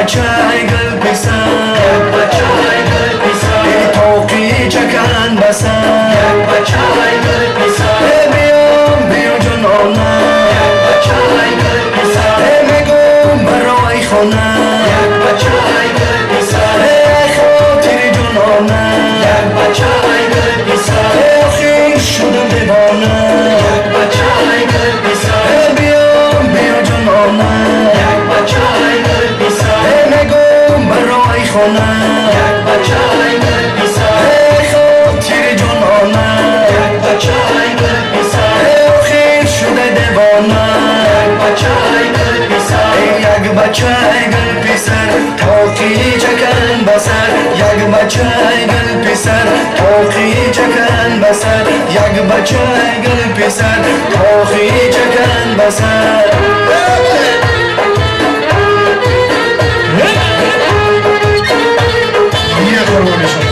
Бачаи гул писар, як бачаи гул писар, тоқи чакан басар, як бачаи гул писар, биём биё ҷонона, як бачаи гул писар, мегум барои хона, як бачаи гул писар, хотири ҷонона, як бачаи гул писар, охир шудам девона, як бачаи гул писар, биём биё ҷонона, як бачаи гул писар, мегум барои хона, як бачаи гул писар, хотири ҷонона, як бачаи гул писар, охир шуда девона, як бачаи гул писар, як бачаи гул писар, тоқи чакан басар, як бачаи гул писар, тоқи чакан басар, як бачаи гул писар, тоқи чакан басар. Е қурбонишон.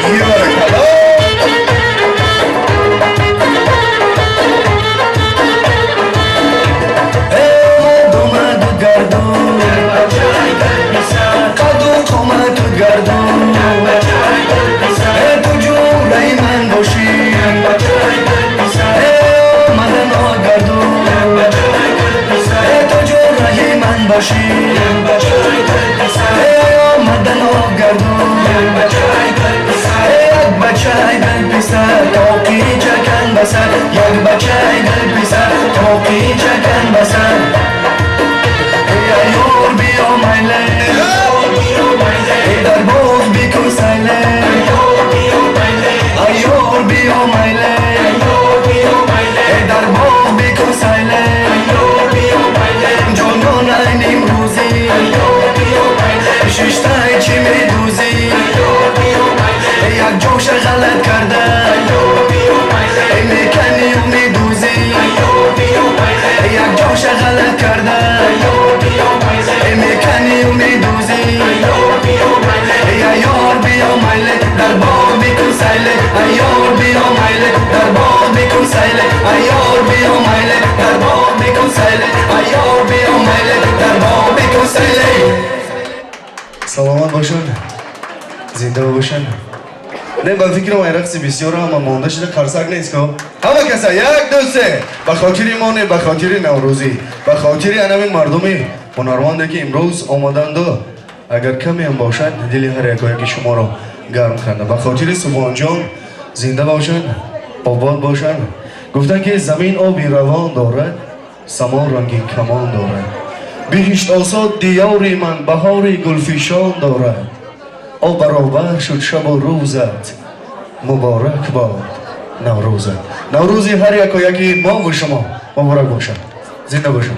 Е баракалло. Омаду гардон, қаду қомату гардон, ту ҷураи ман бошӣ, омадан гардон, ту ҷураи ман бошӣ, омадан гардон, як бачаи гул писар, тоқи чакан басар, як бачаи гул писар, тоқи чакан басар. Ёр биё майле, дар боғ бикун сайле, ёр биё майле, дар боғ бикун сайле, ҷонон айн имрӯзӣ шиштай чӣ медӯзӣ, як ҷоша ғалат карда меканию медӯзӣ, як ҷоша ғалат карда меканию медӯзӣ, ёр биё майле, дар боғ бикун сайле, ёр биё майле, дар боғ бикун сайле, ёр биё майле, дар боғ бикун сайле, ёр биё майле, дар боғ бикун сайле. Саломат бошанд, зинда бошанд. Не, ба фикрам ай рақси бисёр ҳама монда шуда, қарсак нест ко. Ҳама каса як, ду, се. Ба хотири мо не, ба хотири Наврӯзӣ, ба хотири анамин мардуми ҳунарманде ки имрӯз омаданду агар камеам бошад дили ҳар якояки шуморо гарм карда. Ба хотири Субҳонҷон, зинда бошанд, обод бошанд. Гуфтанд ки замин оби равон дорад, само рангин камон дорад. Биҳишт осод диёри ман баҳори гулфишон дорад. Об баробар шуд шабу рӯзат, муборак бод Наврӯзат. Наврӯзи ҳар якояки мову шумо муборак бошад. Зинда бошад.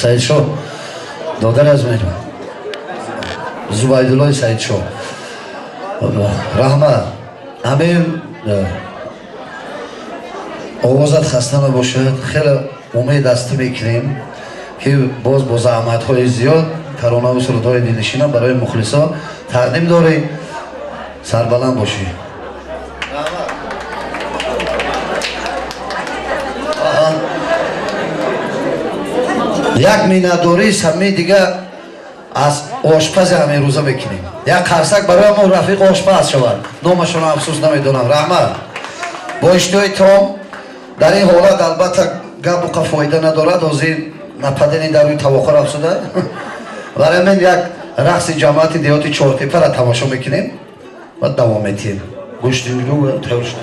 Саидшоҳ, додар аз меҳр Зубайдуллои Саидшоҳ, раҳмат. Ҳамин овозат хаста набошад. Хеле умед астӣ мекунем ки боз бо заҳматҳои зиёд таронаву сурудҳои дилнишина барои мухлисон тақдим дорӣ. Сарбаланд бошӣ. Як миннатдории самимии дига аз ошпази ҳамин рӯза мекунем. Як қарсак барои мо рафиқ ошпаз шавад, номашонро афсӯс намедонам. Раҳмат, бо иштиҳои том. Дар ин ҳолат албатта гап буқа фоида надорад, ҳозир нападени дар рӯи тавоқо рафсуда. Барои ман як рақси ҷамоати деҳоти Чортепара тамошо мекунем ва давом метиҳем. Гӯшти тайёр шуд.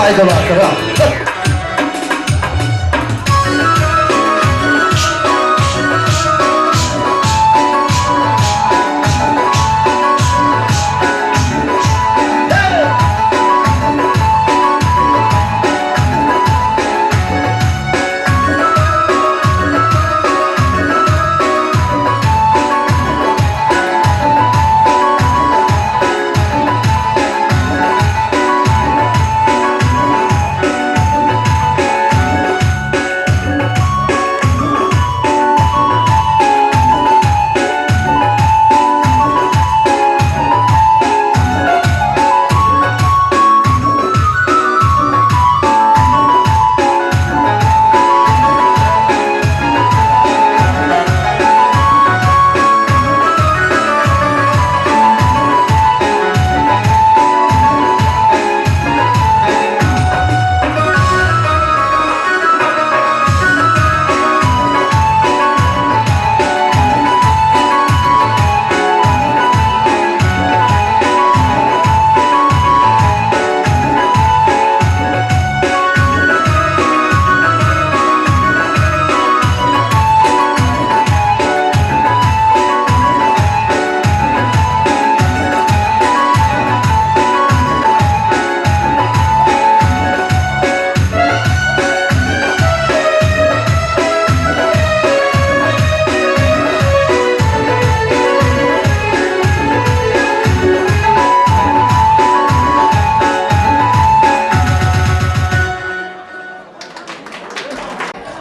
Айдола акра.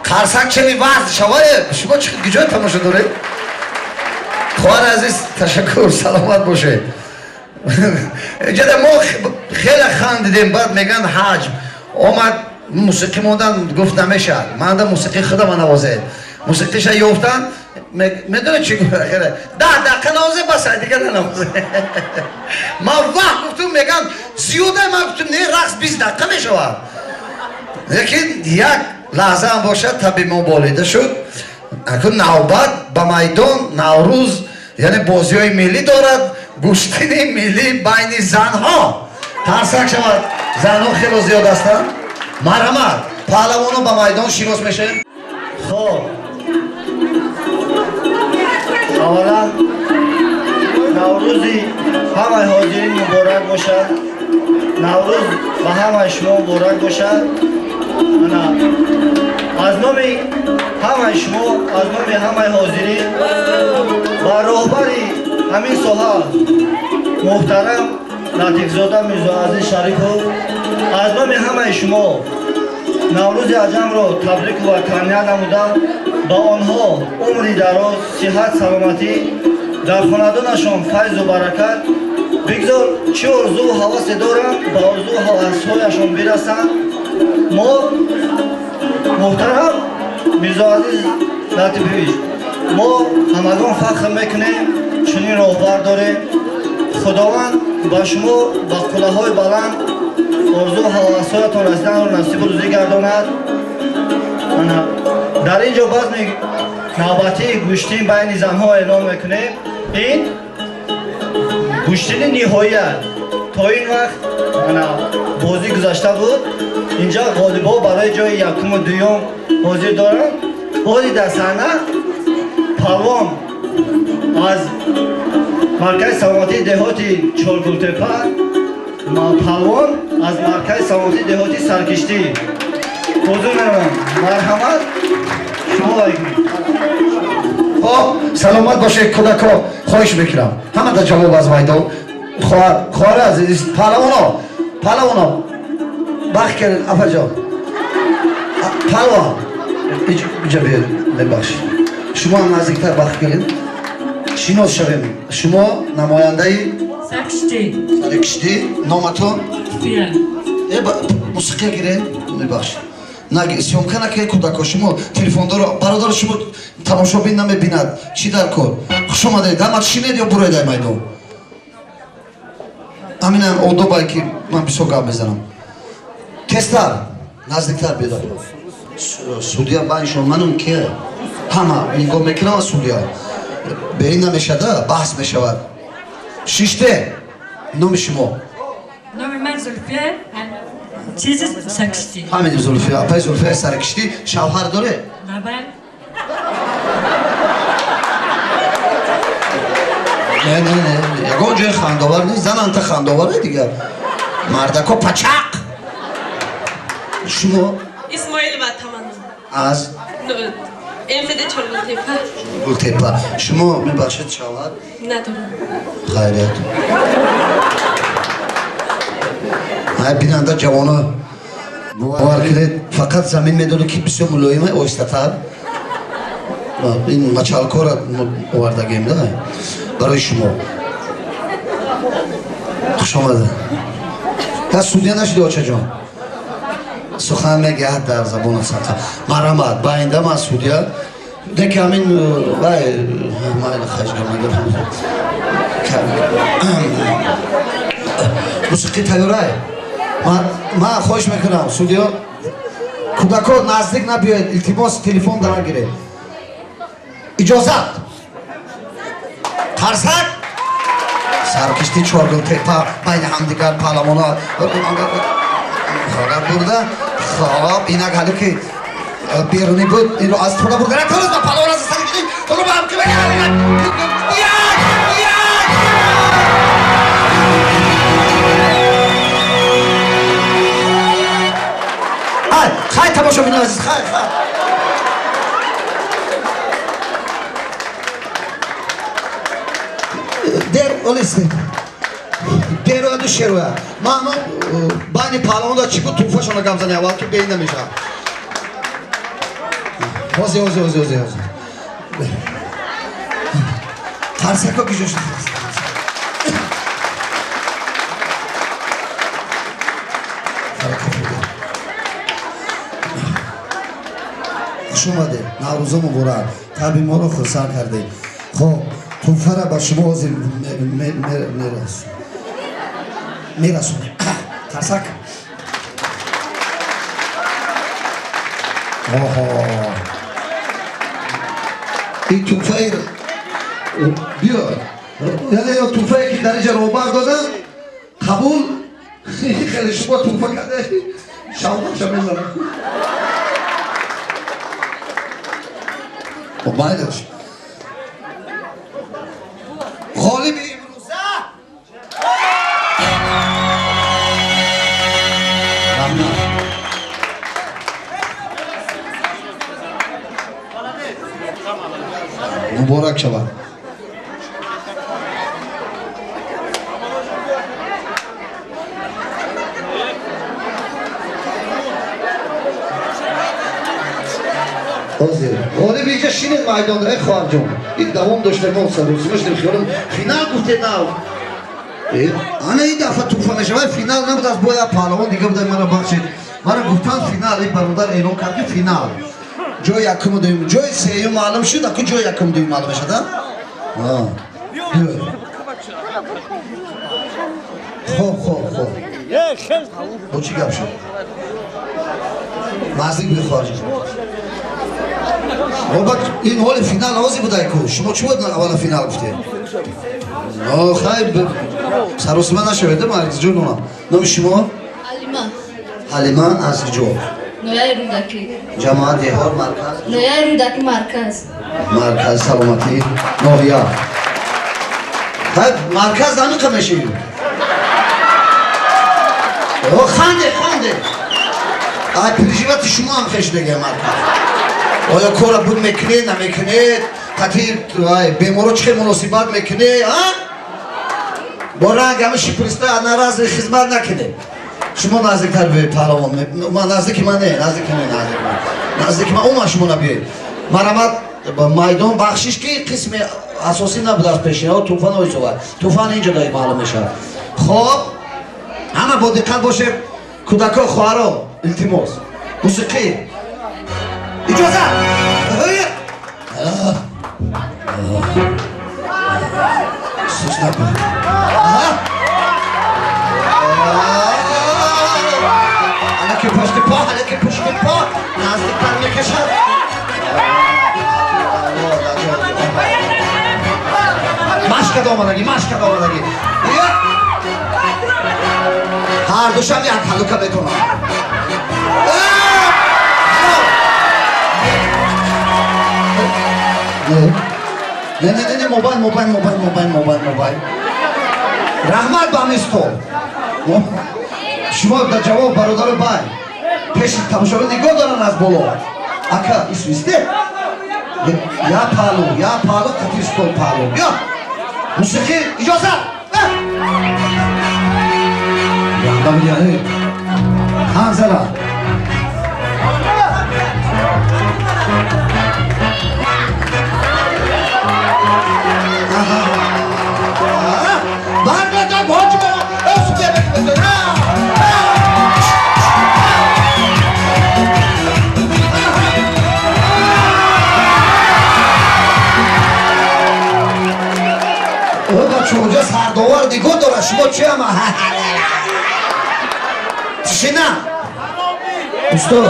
Қарсак чени вазн шавае, шумо куҷо тамошо доред? Хоҳари азиз, ташаккур, саломат бошед. Ҷада мо хеле хандидем, баъд мегӯянд ҳаҷм омад, мусиқӣ мондан гуфт намешавад, манда мусиқӣ худама навозед. Мусиқиша ёфтан, медонед чӣ гуфт? 10 дақиқа навозе, бас, дигар нанавозе. Ман вақт гуфтум, мегӯянд зиёда, ман гуфтум не, рақс 20 дақиқа мешавад. Лекин як лаҳзаам бошад, таби мо болида шуд. Акун навбат ба майдон Наврӯз, яъне бозиҳои миллӣ дорад, гӯштини миллӣ байни занҳо. Тарсак шавад, занҳо хело зиёд ҳастанд. Марҳамат, паҳлавоно ба майдон шинос мешавем. Хоб, аввалан Наврӯзи ҳамаи ҳозирин муборак бошад. Наврӯз ба ҳамаи шумо муборак бошад. Аз номи ҳамаи шумо, аз номи ҳамаи ҳозирин ва роҳбари ҳамин соҳа муҳтарам Латифзода Мирзоазиз Шарипов, аз номи ҳамаи шумо Наврӯзи аҷамро табрику ва таҳният намуда, ба онҳо умри дароз, сиҳат, саломатӣ, дар хонадонашон файзу баракат бигзор, чӣ орзуву ҳавасе доранд, ба орзуву ҳавасҳояшон бирасанд. Мо муҳтарам Мирзоазиз Латифович, мо ҳамагон фахр мекунем, чунин роҳбар дорем. Худованд ба шумо ба қуллаҳои баланд орзу ҳавасҳоятон расиданро насибу рӯзӣ гардонад. Дар ин ҷо базми навбатии гӯштин байни занҳо эълон мекунем. Ин гӯштини ниҳоия. То ин вақт бозӣ гузашта буд. Инҷа ғолибҳо барои ҷои якуму дуюм ҳозир доранд. Бози дар саҳна палвон аз маркази саломатии деҳоти Чоргултепа, палвон аз маркази саломатии деҳоти Саркиштӣ ҳузур менамоям. Марҳамат, шумо. Хоб, саломат бошед, кӯдако. Хоҳиш мекунам, ҳамада ҷавоб аз майдон. Хоҳари азиз, паҳлавоно, паҳлавоно, бахт кардед, апаҷон. Паҳлавон иҷа биёед, мебахшед, шумо ҳам наздиктар бахт кардед, шинос шавем. Шумо намояндаи Саркиштӣ. Саркиштӣ. Номатон? Мусиқия гиред, мебахшед, съёмка накунед, кӯдако. Шумо телефондоро, бародаро, шумо тамошобин намебинад, чӣ дар кор? Хуш омадед. Ҳамат шинед ё буроед ай майдон. Ҳаминам одобае ки ман бисёр гап мезанам. Тезтар, наздиктар биёд. Судья байншон манум ки ҳама нигоҳ мекунам, судья бе ин намешада, баҳс мешавад. Шиште. Номи шумо? Номи ман Зулфия. Чизи саркиштӣ. Фаҳмидем Зулфия, апаи Зулфия саркиштӣ шавҳар доре? Набай. Не, не, не, ягон ҷои хандовар нест, зан анта хандоваре дигар. Мардако пачақ. Шумо? Исмоилова Таманно. Аз? МФД Чоргултепа. Гултепа. Шумо мебахшед шавҳар? Надорам. Хайрият. Ай бинанда ҷавоно бовар кунед, фақат замин медонед ки бисёр мулоима оҳистатар. Ин мачалкора овардагем да барои шумо. Хуш омадед. Я судья нашиди очаҷон. Сухан мегӯяд дар забони сақа. Марҳамат, ба оинда ман судья. Не ки ҳамин вай майли хайшгам мусиқӣ тайёрай. Ман хоҳиш мекунам судья кӯдако наздик набиёед, илтимос телефон дар нагиред. Иҷозат. Қарсак. Саркишти Чоргултепа байни ҳамдигар паҳлавона бурда. Хоб, инак ҳали ки берунӣ буд, инро аз тона бурда. Натавонист ба паҳлавон аз саркишти онро ба ҳам ки як як Хай, хай тамошобинони азиз, хай, хай. Дер олисте. Деруяду шеруя. Ман байни паҳлавонда чӣ буд туҳфашона гап зани аввал ки беин намешавад. Ҳозир, ҳозир, ҳозир, ҳозир, ҳозир. Қарсако ки ҷо шуд? Хуш омадед. Наврӯза муборак. Қалби моро хурсанд кардед. Хоб, туҳфара ба шумо ҳозир мерасонем. Қарсак. Оҳо. Ин туҳфаи биё. Яъне ё туҳфае ки дар инҷа робар додам, қабул. Хеле шумо туҳфа карда. Шавҳарша мезанам. Хоб, майлаш. Ғолиби имрӯза раҳмат. Муборак шавад. Ҳозир ғолиби инҷа шинед майдон, эй хоҳарҷон. Ин давом дошта мо сарӯзима шудем, хиёлам финал гуфте нав. Ана ин дафъа туҳфа мешавад, финал набуд, аз боя паҳлавон дига буда, мара бахшед. Мара гуфтан финал, ин бародар эълон кард ки финал. Ҷои якуму дуюм, ҷои сеюм маълум шуд, аку ҷои якум дуюм маълум мешавад, а? Хоб, хоб, хоб. Бо чӣ гап шуд? Наздик биё хоҳарҷон. Робат, ин ҳоли финал ҳозир будай ку? Шумо чӣ бояд аввала финал гуфтед? Хай, саросима нашавед, маргизҷон номам. Номи шумо? Ҳалима. Ҳалима аз куҷо? Нояи Рӯдакӣ. Ҷамоат деҳот марказ? Нояи Рӯдакӣ марказ. Марказ саломатӣ ноҳия. Хай, марказ намиқа мешавӣ? Ханде, ханде. Ай переживати шумо ҳам хеш дега марказ. Оё кора буд мекунед, намекунед? Қати беморо чӣ хел муносибат мекунед, а? Бо ранг ҳама шиприста одноразовый хизмат накунед. Шумо наздиктар биёед паҳлавон. Ман наздики ман не, наздики ман, наздики ман. Наздики ман, умуман шумо набиёед. Марҳамат, майдон бахшиш ки қисми асосӣ набуд аз пешинаҳо, тӯфан оисовад. Тӯфан инҷо дои маълум мешавад. Хоб, ҳама бо диққат бошед. Кӯдако, хоҳаро, илтимос. Мусиқӣ. Иҷозат. Сус накун. Алаки пушти по, алаки пушти по, наздиктар мекашад. Машка омадагӣ, машка омадагӣ. Ҳар Ҳардушам як ҳалука метонам. Не, не, не, не, мобайл, мобайл, мобайл, мобайл, мобайл, мобайл. Раҳмат ба ҳамин стол. Шумо дар ҷавоб бародаро бай. Пеши тамошобин нигоҳ доранд аз боло. Ака, исвисте? Я палу, я палу, қати стол палу. Биё. Мусиқӣ, иҷозат. Ҳанзала. Чунҷа сардовар нигоҳ дорад, шумо чи ама? Тишина. Устод.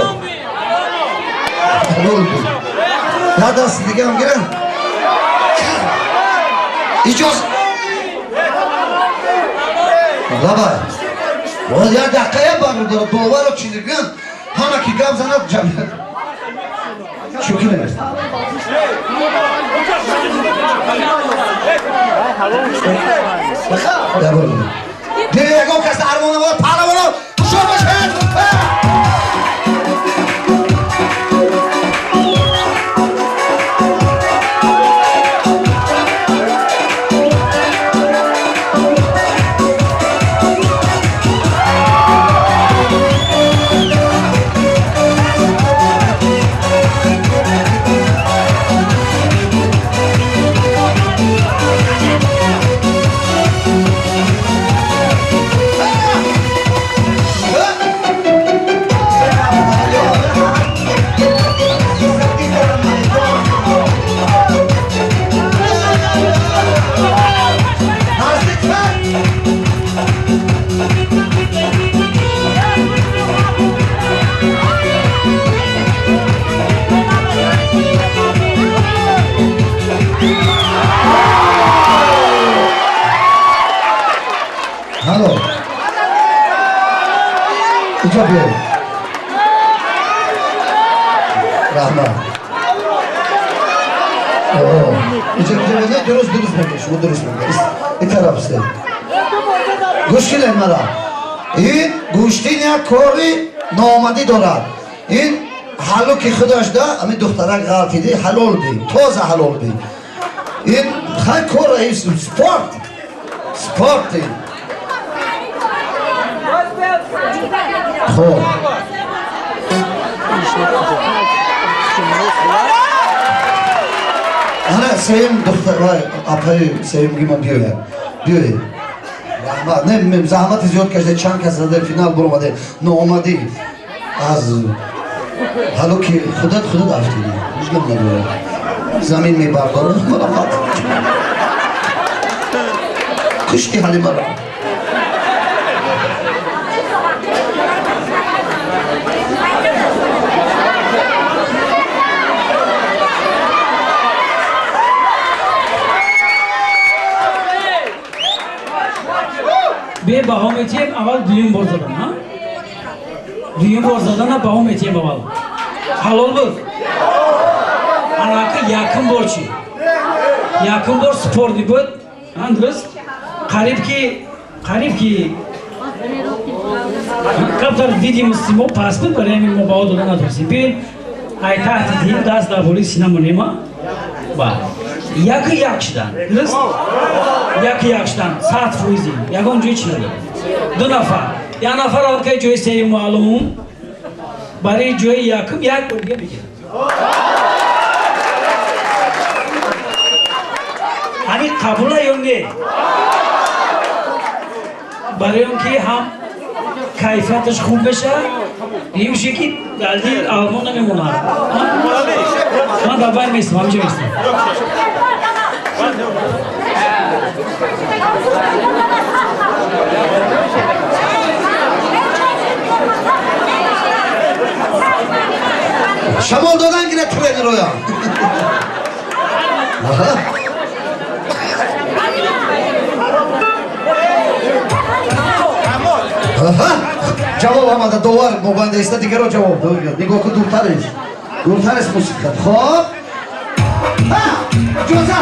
Я даст дигаам гирам. Иҷоз. Лабай. Як дақиқа бародар доваро чиз гӯян, ҳама ки гап занад ҷамъият. Шӯхӣ намест. Дили ягон кас армонавора паҳлавоно шод бошед. Алло. Инҷо биёед. Раҳмат. Инҷо не, дуруст, дуруст мегӯед, шумо дуруст мегӯед. Ин тараф се. Гӯш кунед мара. Ин гӯштин як кори номадӣ дорад. Ин ҳалуки худаш да, ҳамин духтарак ғалтиди, ҳалол би, тоза ҳалол би. Ин хай кора, ин спорт. Спорт ин. Хоб. Ана сеюм духтар, вай, апаи сеюмги мо биёяд. Биёед. Раҳмат. Не, заҳмати зиёд кашида, чанд кас дар финал буромаде, ноомадӣ. Аз ҳалуки худат худат афтидӣ. Ҳеҷ гап надорад. Замин мебардорад, марамат. Кушти ҳалимаро. Бе баҳо метиҳем аввал дуюм бор задан, ҳа? Дуюм бор задана баҳо метиҳем аввал. Ҳалол буд? Анака якум бор чӣ? Якум бор спорти буд, ҳа, дуруст? Қариб ки камтар видимости мо паст буд, барои ҳамин мо баҳо дода натонистем. Бибин, ай таҳти дил даст дар болои сина монема. Ба яку як шудан, дуруст? Яку як шудан, 100%. Ягон ҷои чӣ надорад. Ду нафар. Як нафар аллакай ҷои сеюм маълум, барои ҷои якум як бор дига мегирад. Ҳамин қабула ё не? Барои он ки ҳам кайфияташ хуб мешавад, имше ки далди алмон намемонад. Ман дар байн местам, ҳамҷо местам. Шамол додан гирад тренероя. Ҷавоб омада, довар мобайнда иста, дигаро ҷавоб. Нигоҳ кун, дуртар аст. Дуртар аст мусиқа. Хоб. Ҳа! Иҷоза!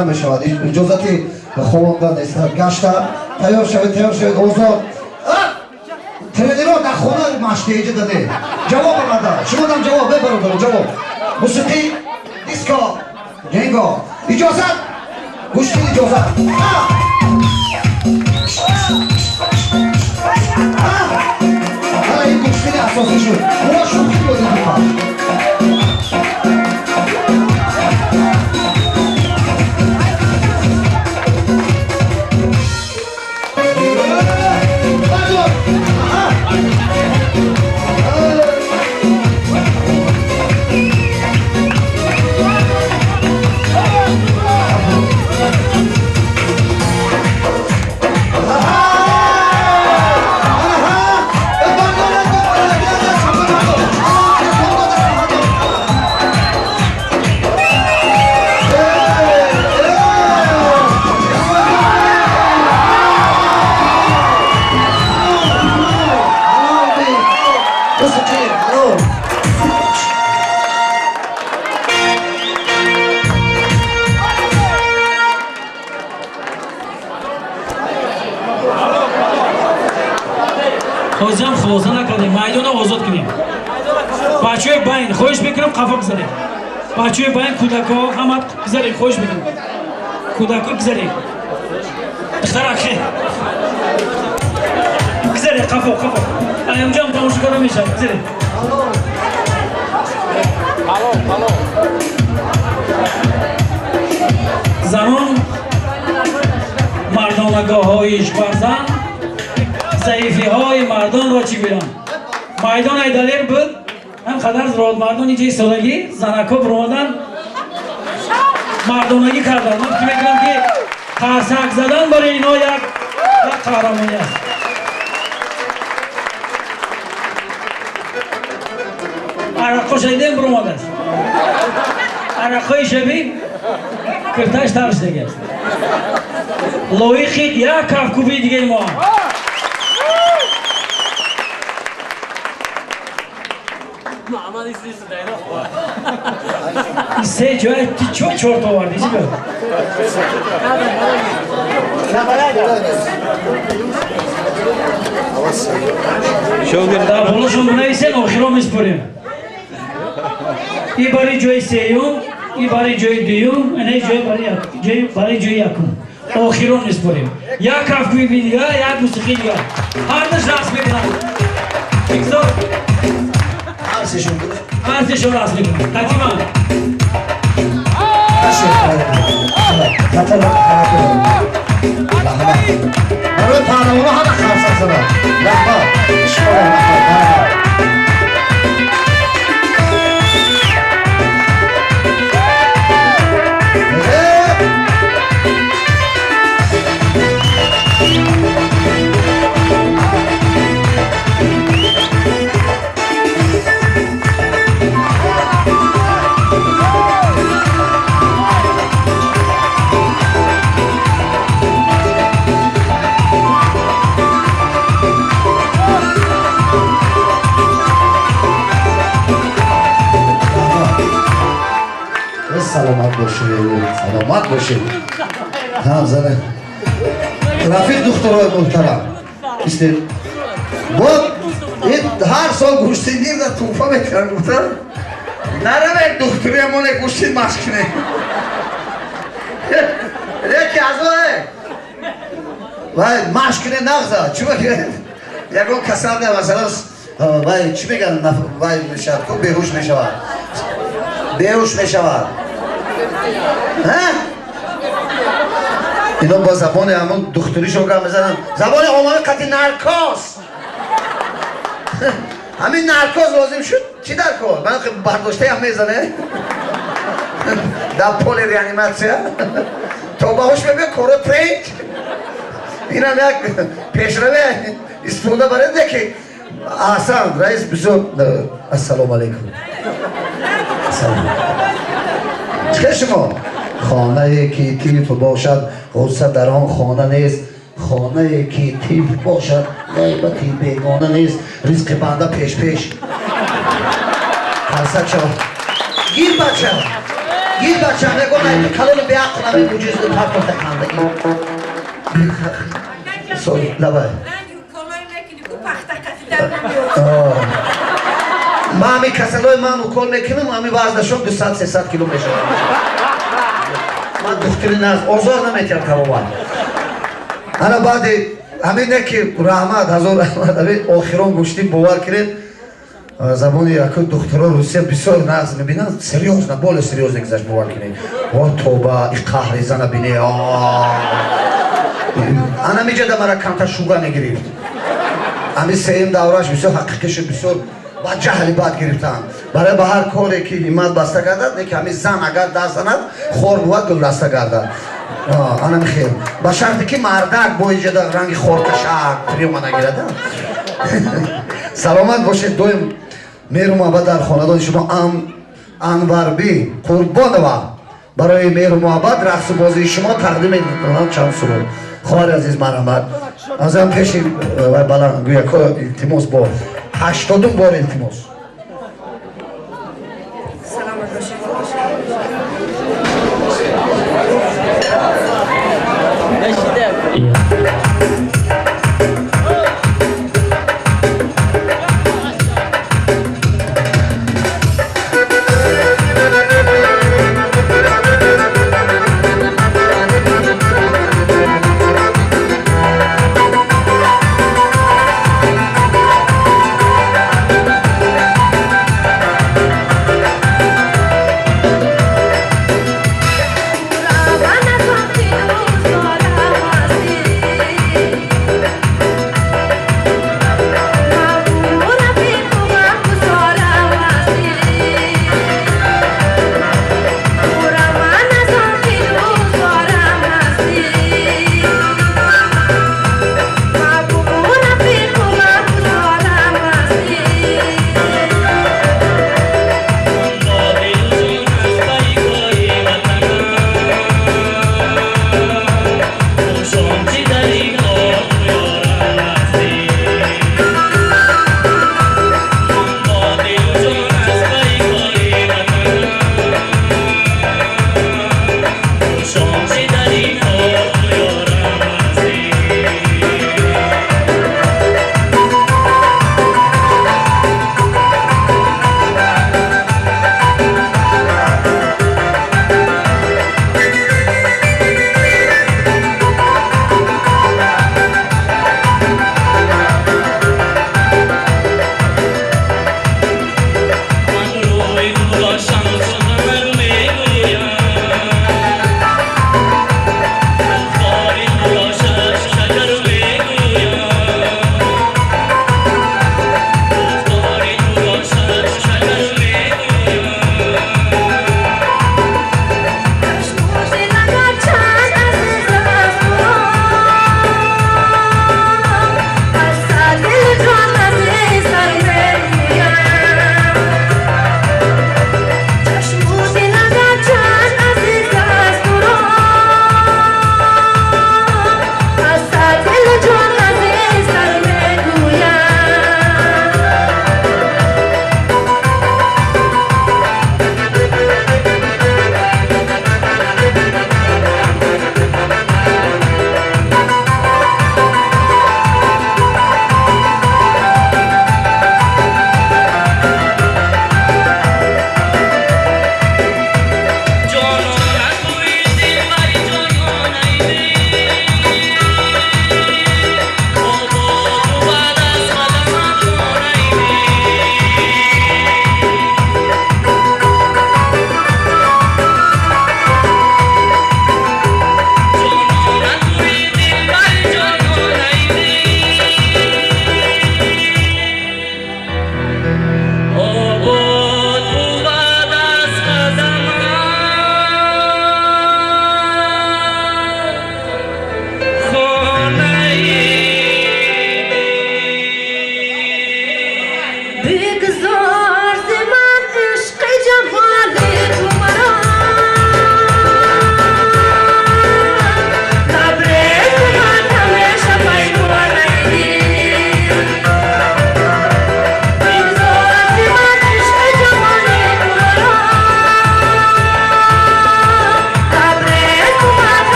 Намешавад, иҷозати ховондан нест. Гашта тайёр шавед, тайёр шавед, озод. Тренерҳо дар хона машқи иҷода не. Ҷавоб омада, шумодам ҷавоб, бебародаро ҷавоб. Мусиқӣ, диско, ҷенго. Иҷозат, гӯш кун, иҷозат. Ин гӯшкини асосӣ шуд. Мо шӯхӣ бозӣ мекунем. Ҳозирам хулоса накардем, майдонро озод кунем. Бачаҳои байн, хоҳиш мекунам, қафо гузаред. Бачаҳои байн, кӯдакҳо ҳама гузаред, хоҳиш мекунам. Кӯдакҳо гузаред. Духтарак, хе. Гузаред, қафо, қафо. Аямҷон тамошо карда мешавад, гузаред. Занон мардонагоҳҳои ишқварзан, заифиҳои мардонро чӣ гӯям? Майдон айдалер буд, ҳам қадар зуротмардон инҷа истодагӣ, занакҳо биромадан мардонагӣ карданд. Ман фикр мекунам, ки қарсак задан барои инҳо як қаҳрамонӣ аст. Арақҳо шадидем биромадааст. Арақҳои шабӣ кирташ тар шудагиаст. Лоиқи як кафкӯбии дигаи мо. Се ҷоя ти чо чорт овардӣ? Чӣ буд? Дар болошон бинависен, охиро меспорем. И барои ҷои сеюм, и барои ҷои дуюм, ина ҷои барои ҷои якум. Охиро меспорем. Як кафкӯби дига, як мусиқии дига. Ҳардуш рақс мекунанд. Бигзор. Ҳар сешон рақс мекунанд. Қатиман. Барои паҳлавонҳо ҳама қарсак заданд. Раҳмат. Шумо раҳмат. Раҳмат. Саломат бошед. Ҳа, зана. Рафиқ духтарои муҳтарам. Истед. Бод ҳар сол гӯштингир дар тӯҳфа мекунанд, гуфтан. Наравед духтури амоне гӯштин машқ кунед. Яке аз ой. Вай машқ кунед нағза. Чӣ мекунед? Ягон касал не, масалан, вай чӣ мегӯянд, вай мешавад, ку беҳуш мешавад. Беҳуш мешавад. Ҳа? Ино бо забони ҳамон духтуришон гап мезананд. Забони омавӣ қати наркоз. Ҳамин наркоз лозим шуд, чӣ дар кор? Ман бардоштаям мезане. Дар поли реаниматсия. То ба ҳуш мебиёд, коро тренч. Инам як пешраве истифода баред, яки аҳсан, раис бисёр. Ассалому алайкум. Салом. Чӣ шумо? Хонае ки тифл бошад, ғусса дар он хона нест. Хонае ки тифл бошад, ғайбати бегона нест. Ризқи банда пеш пеш. Қарсак шавад. Гир бача. Гир бача, мегон ай калони беақл ҳамин муҷизу партофта кандагӣ. Сой, давай. Ман ҳамин касалои ман укол мекунам, ҳамин вазнашон 200-300 кило мешавад. Ман духтури наз озор наметиҳам тамоман. Ана баъди ҳамин не ки раҳмат, ҳазор раҳмат, ҳамин охирон гӯштин, бовар кунед, забони яку духтуро Русия бисёр нағз мебинанд, серьёзно, более серьёзно гузашт, бовар кунед. О тоба, и қаҳри зана бине. Ана миҷада мара камтар шуга мегирифт. Ҳамин сеюм давраш бисёр ҳақиқӣ шуд, бисёр ба ҷаҳли бад гирифтанд. Барои ба ҳар коре ки ҳиммат баста гардад, не ки ҳамин зан агар даст занад, хор бувад, гулдаста гардад. Анам хел. Ба шарте ки мардак бо иҷода ранги хоркашак приёма нагирад. Саломат бошед, доим меҳру муҳаббат дар хонадони шумо. Анварби Қурбонова барои меҳру муҳаббат, рақсу бозии шумо тақдим мекунам чанд суруд. Хоҳари азиз, марҳамат. Азам пеши вай баланд гӯяко илтимос, бо 80-ум бор илтимос. Саломат бошед.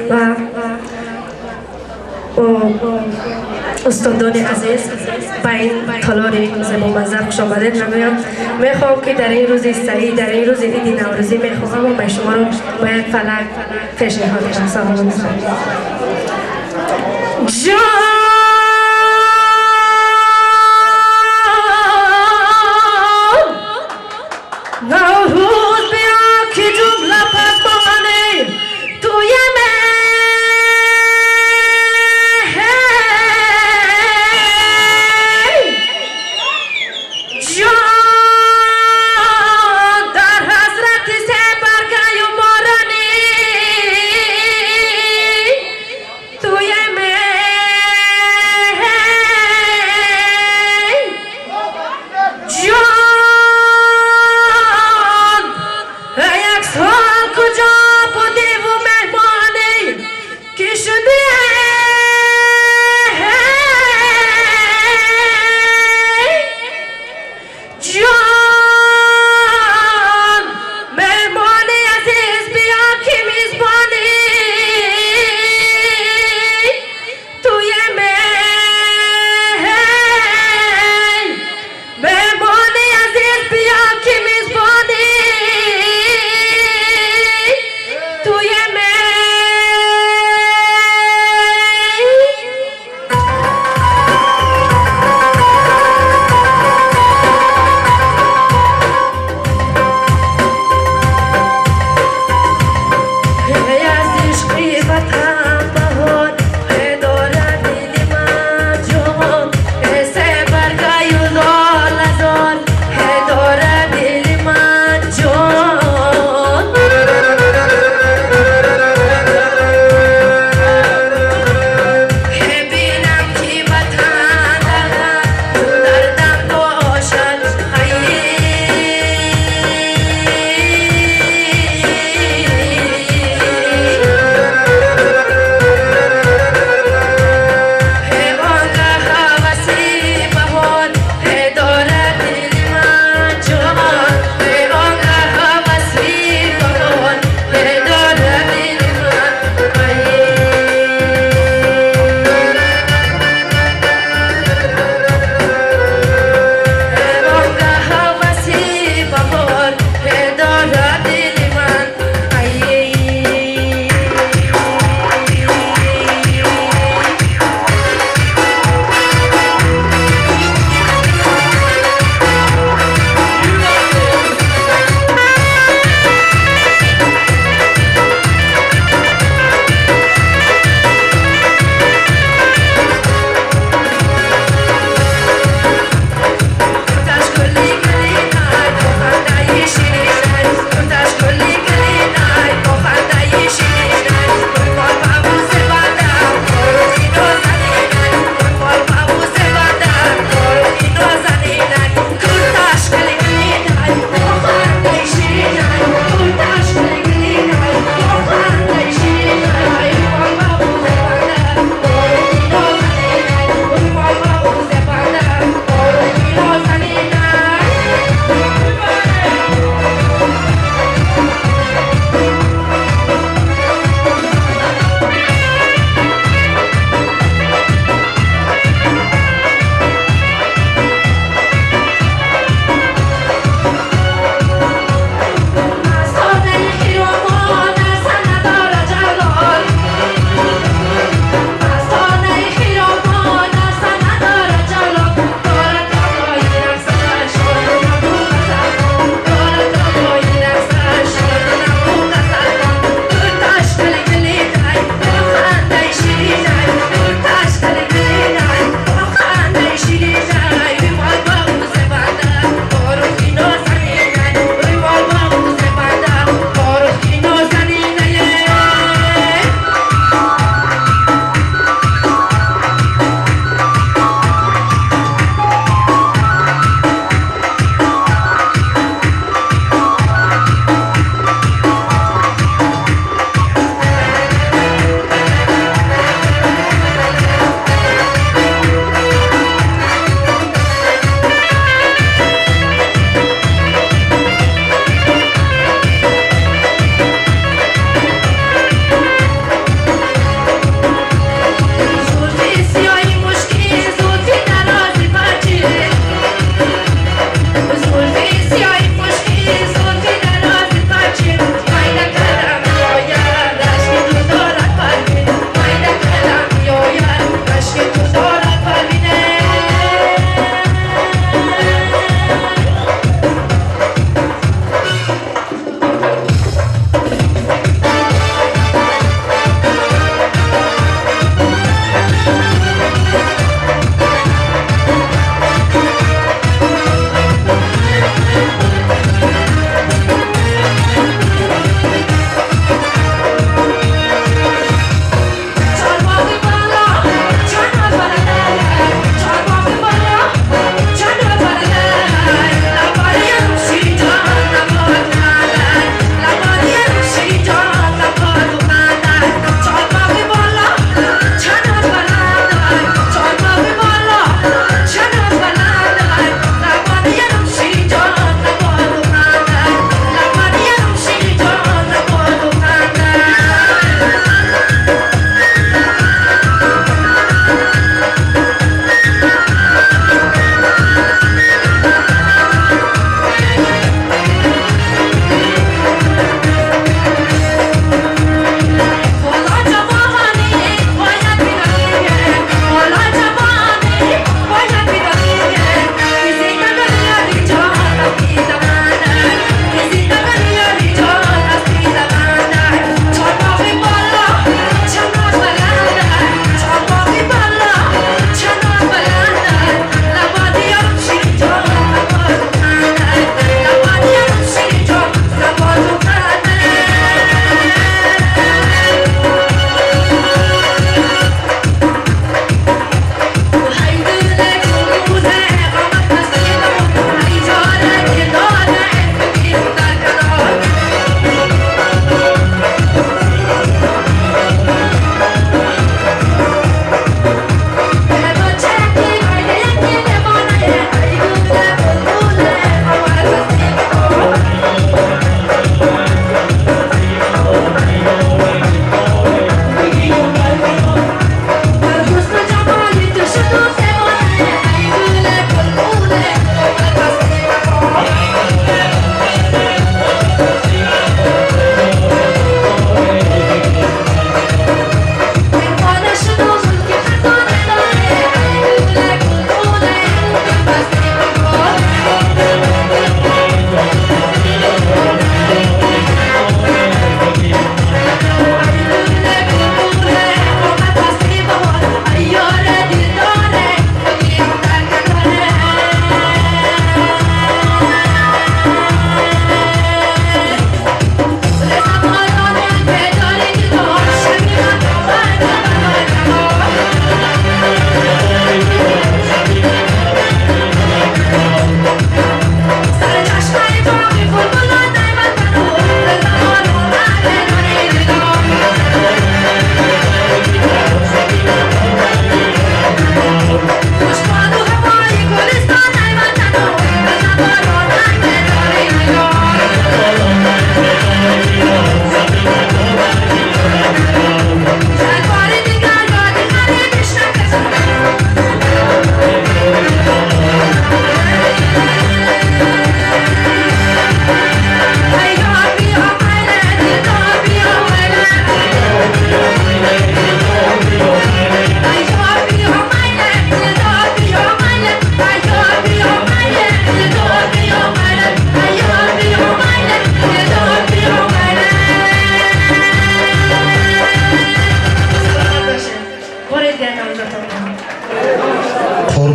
Ва устодони азиз, ба ин толори зебоманзар хушомадед мегӯям. Мехоҳам, ки дар ин рӯзи саид, дар ин рӯзи иди наврӯзӣ, мехоҳам ба шуморо ба як фалак пешниҳод кунам. Саломат. Ҷон, Наврӯз биё, ки ҷумла пасбони туи ҷон, дар ҳасрати себаргаю морани туи.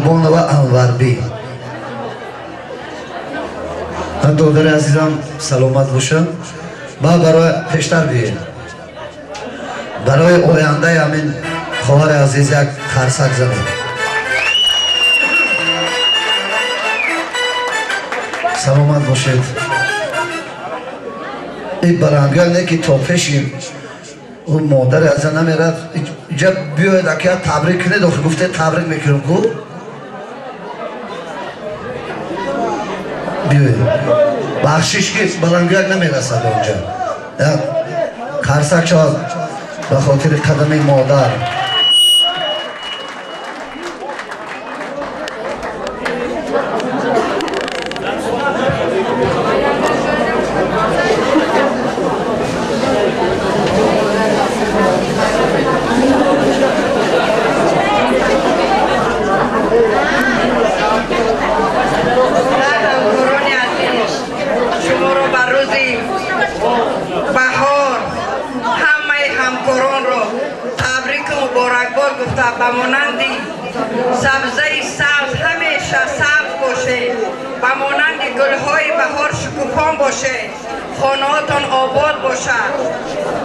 Қурбонова Анварби. Додари азизам, саломат бошанд. Ба барои пештар биед, барои ояндаи ҳамин хоҳари азиз як қарсак занед. Саломат бошед. И баландгӯяк не ки то пеши ӯ модари азиза намерад. Иҷа биёед, ака, табрик кунед. Охи гуфте табрик мекунем ку, биёед. Бахшиш ки баландгӯяк намерасад онҷа. Як қарсак шавад ба хотири қадами модар. Ҳамкорони азиз, шуморо ба рӯзи баҳор ҳамаи ҳамкоронро табрику муборакбод гуфта, ба монанди сабзаи сабз ҳамеша сабз бошед, ба монанди гулҳои баҳор шукуфон бошед, хонаҳотон обод бошад,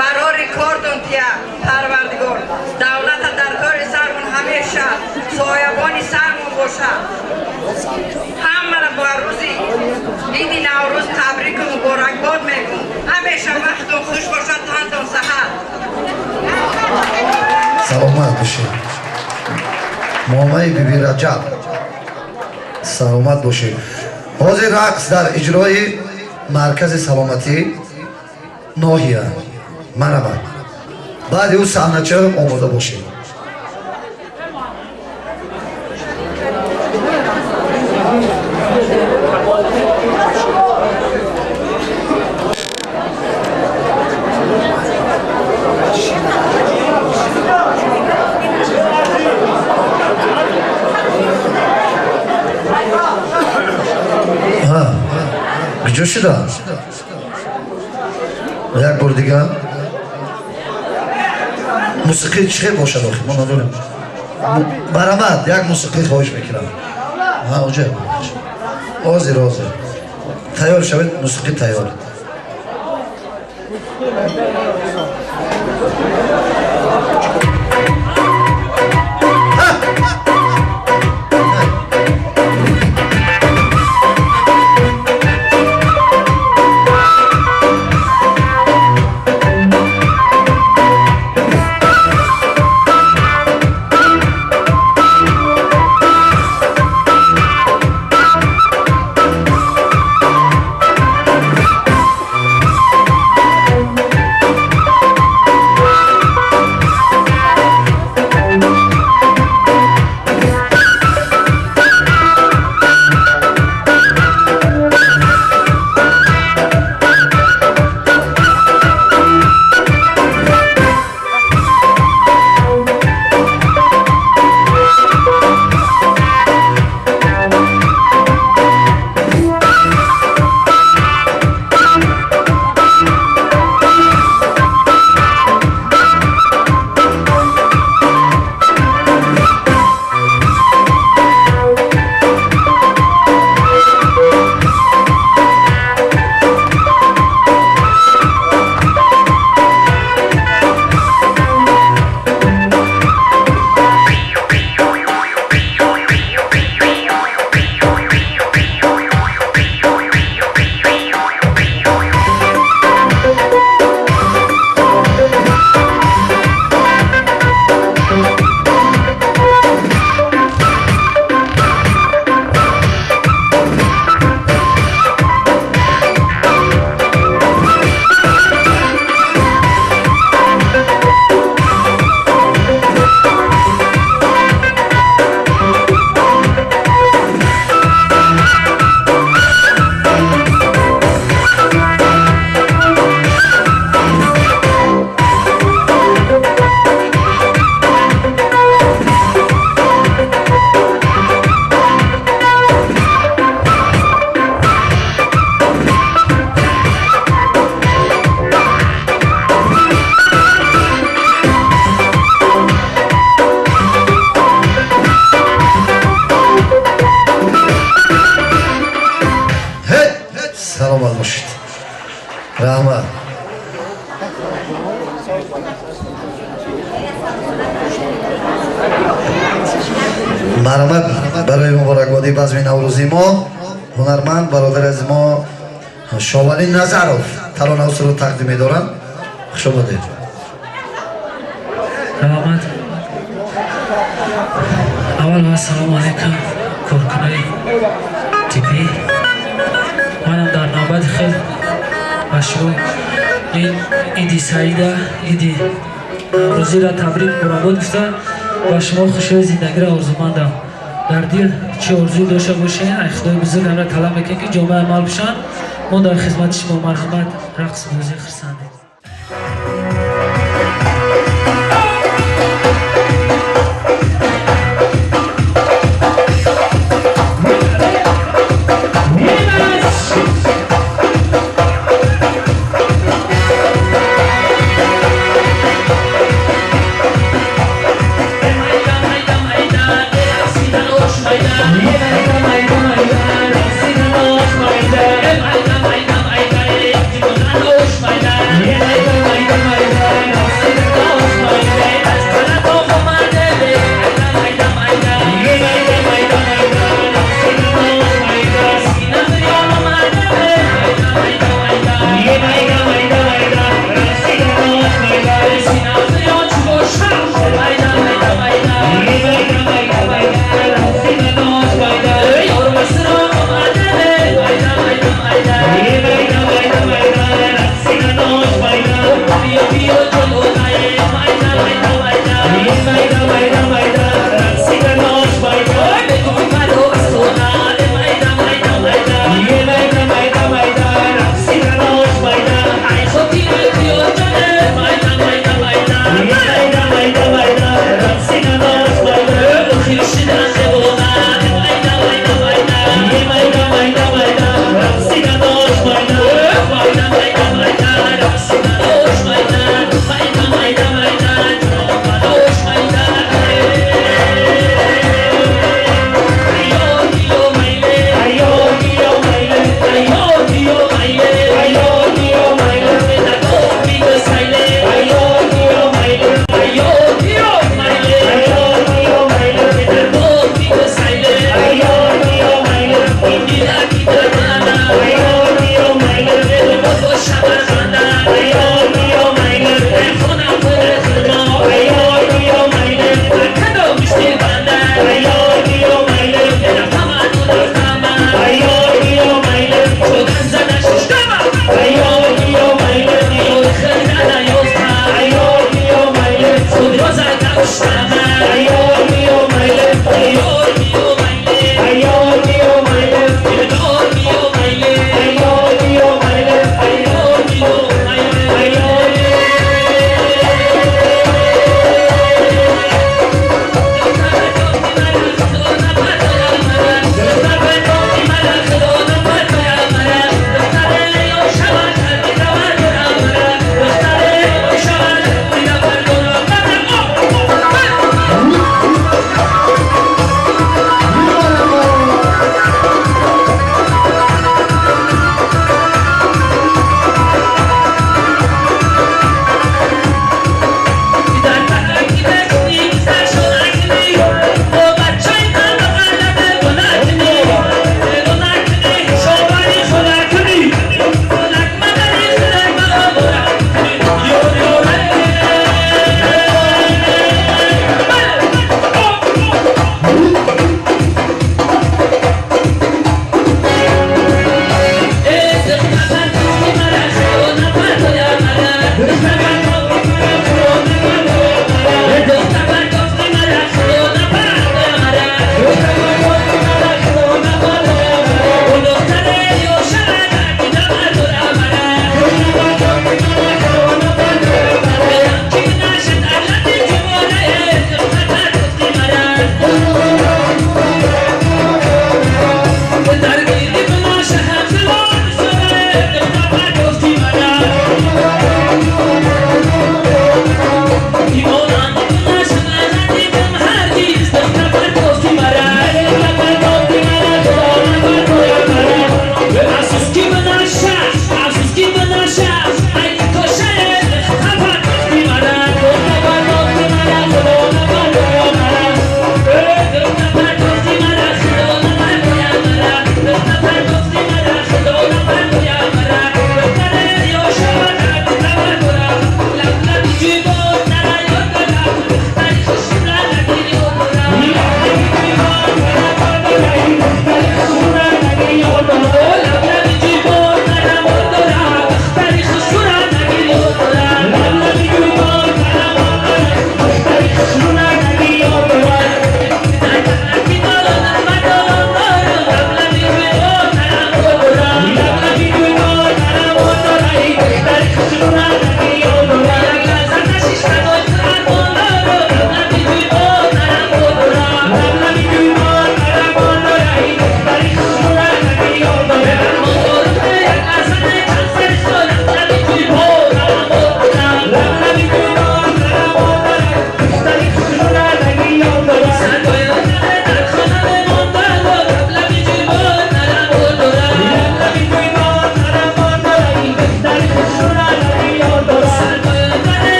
барори кортон тия Парвардигор, давлата дар кори сармон ҳамеша соябони сармон бошад. Ҳамаро ба рӯзи иди Наврӯз табрику муборакбод мегӯм. Ҳамеша вақтон хуш бошад, тантон саҳат. Саломат бошед, момаи Биби Раҷаб, саломат бошед. Ҳозир рақс дар иҷрои маркази саломатӣ ноҳия марамад, баъди ӯ саҳнача омода бошед. Куҷо шуда? Як бор дига мусиқӣ чӣ хел бошад? Охи мо надорем. Барамад, як мусиқӣ хоҳиш мекунам. Оҷа ҳозир, ҳозир тайёр шавед, мусиқӣ тайёр. Марҳамат, барои муборакбодии базми наврӯзии мо ҳунарманд бародари аз мо Шовалӣ Назаров таронаву суруд тақдим медоранд. Хуш омадед. Раҳмат. Аввал ассалому алайкум, коркунои тиббӣ. Манам дар навбати хел ба шумо ин иди саида, иди наврӯзиро табрик муборакбод гуфта, ба шумо хушиҳои зиндагиро орзумандам. Дар дил чӣ орзуе дошта бошед, ай Худои бузург ҳамра талаб мекунем, ки ҷомаи амал бишаванд. Мо дар хизмати шумо. Марҳамат, рақс, бозӣ, хурсандӣ.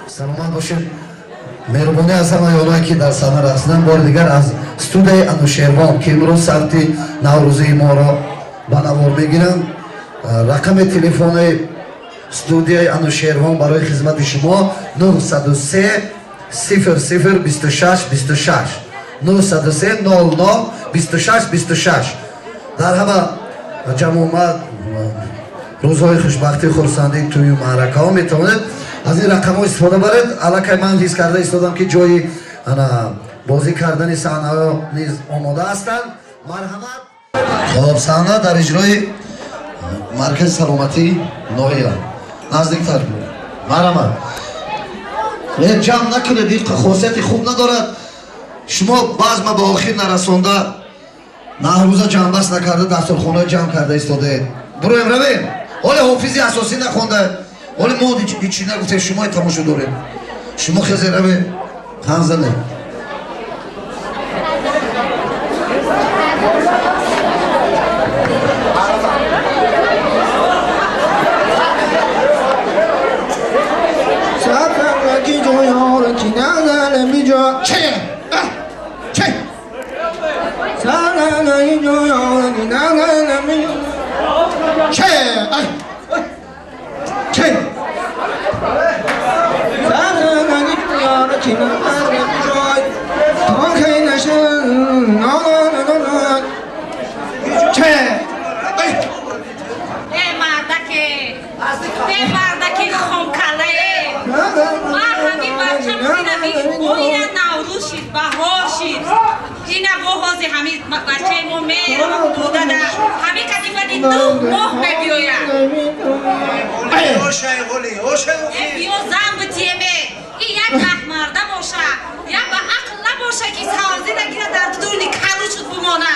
Саломат бошед. Меҳрубонӣ аз ҳамаи онҳое ки дар саҳна рақсиданд. Бори дигар аз студияи Анушервон, ки имрӯз сабти наврӯзии моро ба навор мегиранд. Рақами телефони студияи Анушервон барои хизмати шумо 903 00 26 26 903 00 26 26. Дар ҳама ҷамъомад, рӯзҳои хушбахтӣ, хурсандӣ, тӯю маъракаҳо метавонед аз ин рақамҳо истифода баред. Аллакай ман ҳис карда истодам, ки ҷои бозӣ кардани саҳнаҳо низ омода ҳастанд. Марҳамат. Хоб, саҳна дар иҷрои маркази саломатии ноҳия наздиктар. Марҳамат. Ҷамъ накунед, ин хосияти хуб надорад. Шумо баъзма ба охир нарасонда, наҳрӯза ҷамъбаст накарда, дастурхонаҳо ҷамъ карда истодаед. Буроем, равем. Ҳоле ҳофизи асосӣ нахонда, ҳоле мо ҳичи нагуфтем, шумои тамошо дорем. Шумо хезе равем, хан занед. Мардаки хомкале. Ма ҳамин бача ина Наврӯз шид, баҳор шид. Ина бо ҳози ҳамин бачаи мо мерава додада. Ҳамин катифади 2 моҳ мебиёяд. Биё зан битиеме. И як аҳмарда боша, як ба ақл набоша ки савзӣ нагира дар дуни калу шуд бимона.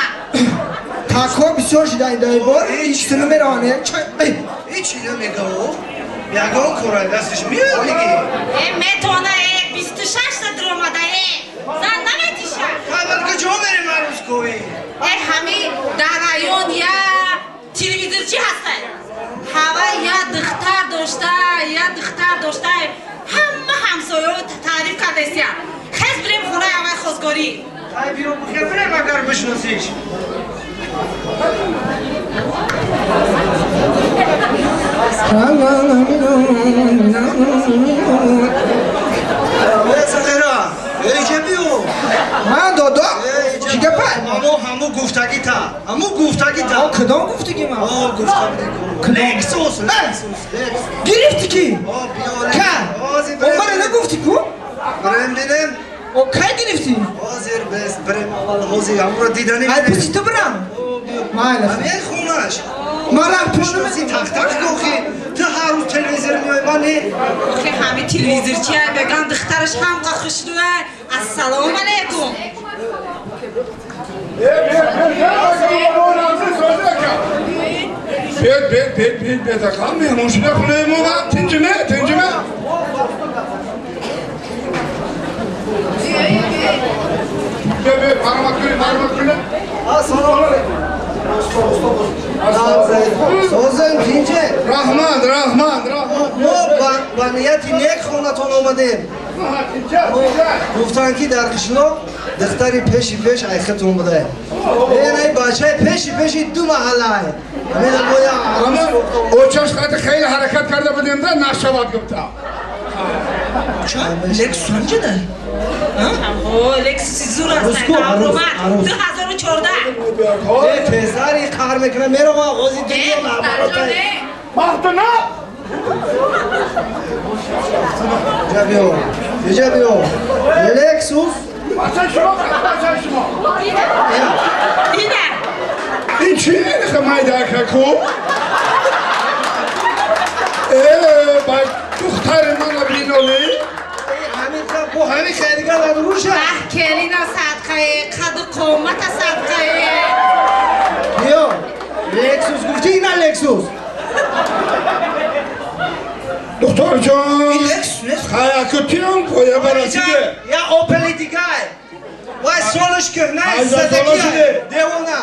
Такҳо бисёр шида ин бор ҳеҷ тину мераване. Ҳеҷ намегаво. Ягон кора дасташ меояд диги. Метона 26 та дуромада зан наметиша. Аввал куҷо мерем арӯзкӯӣ? Ҳами дар район я телевизорчи ҳастад. Ҳава я духтар дошта, я духтар дошта. Ҳама ҳамсояҳо таъриф кардасия. Хез бирем хонаи аввал хозгорӣ. Ай биро бухер бирем агар бишносиш. Ман додо чӣ гапа? Ҳаму гуфтагита, ҳаму гуфтагита. Кадом гуфтагӣ ман? Гуфтагӣ. Лексус, Лексус, Лексус. Гирифтӣ ки? Ка? Омара нагуфтӣ ку? Бирем бинем. О, кай гирифтӣ? Ҳозир бес бирем аввал ҳозир ҳамуро дидани. Ай пуси ту бирам? Майли. Ҳамин хонаш. Мара пушти тахтак гохи. Ту ҳар рӯз телевизор меои ман не. Охи ҳами телевизорчи беган духтараш ҳам хушрӯя. Ассалому алайкум. Бет бет бет бет бет акам меҳмон шуда хонаи мо ва тинҷиме тинҷиме. Бе бе пармак кунед пармак кунед. Ассалому алайкум. Созем тинҷе. Раҳмат раҳмат раҳмат. Мо ба нияти нек хонатон омадем. Гуфтанд ки дар қишлоқ духтари пеши пеш айхатон будаем. Эй бачаи пеши пеши ду маҳаллае. Очаш хати хеле ҳаракат карда будем да нашавад гуфта. Лексус ҳамҷида? Лексуси зур аст. Навромад 2014. Тезари қаҳр мекунам меравам оғози дунё наоборот. Маҳдуна! Иҷа биё. Иҷа биё. Лексус. Бачаи шумо, бачаи шумо. Ина. Ин чи майдака ку? Ба духтари мана биноли? Бо ҳамин хайригар адруша. Баҳ келина садқае, қаду қомата садқае. Биё. Лексус гуфти ина Лексус. Духтар ҷон. Ин Лексус нест? Хаякутиам коя барасиде. Я Опели дигай. Вай солаш кӯҳна задагӣ. Девона.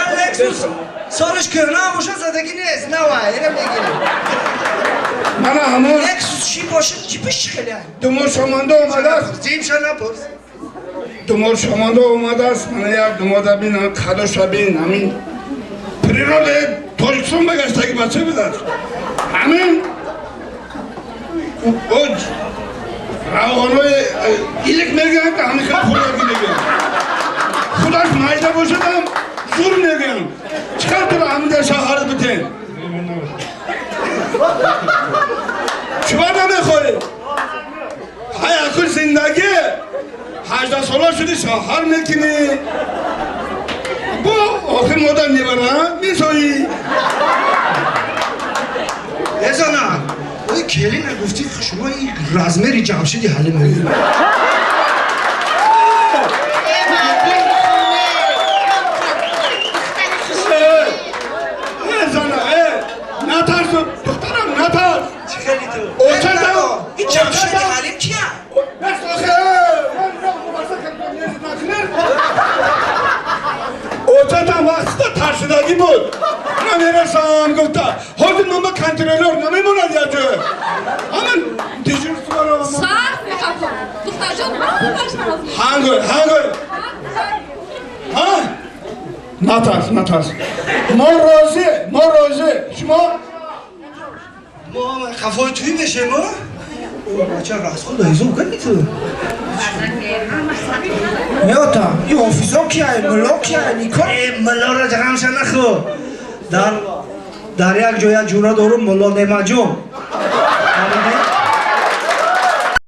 Я Лексус солаш кӯҳна боша задагӣ нест. Навай, ина мегирем. Мана ҳамон Лексус чӣ бошад? Чӣ пеш хеле? Думор шоманда омадааст. Ҷимша напурс. Думор шоманда омадааст. Мана як думода бин, қадоша бин, ҳамин природа Тоҷикистон багаштаги бача будааст. Ҳамин оҷ равғанои илик мегӯянд, ҳамин хел хӯрокӣ мегӯянд. Худаш майда бошадам зур мегӯянд. Чӣ қадр туро ҳамин дар шаҳр битен? Чӣ намехоҳӣ? Ҳай акул зиндагӣ 18 сола шуди шаҳр мекунӣ. Бо охир модар мебара месоӣ. Эзана, ой келина гуфти шумо ин размери Ҷамшиди ҳалим мегӯед. Эзана, натарс, духтарам, натарс. Чӣ хели ту? Очатам. Ин Ҷамшиди ҳалим кия? Очатам вақтида тарсидагӣ буд. Намерасам гуфта. Ҳозир ман ба контролёр намемонад як ҷо. Ҳамин дежурстворо. Сар мехоҳам. Духтарҷон, ҳамаш розӣ. Ҳангой, ҳангой. Ҳа? Натарс, натарс. Мо розӣ, мо розӣ. Шумо? Мо ҳама қафои туй мешем, о? О, бача расход ҳисоб кардӣ ту? Ҳофизо кияй, мулло кияй, никоҳ. Муллоро ҷағамша нахӯ. Дар як ҷо як ҷура дорум, мулло Неъматҷон.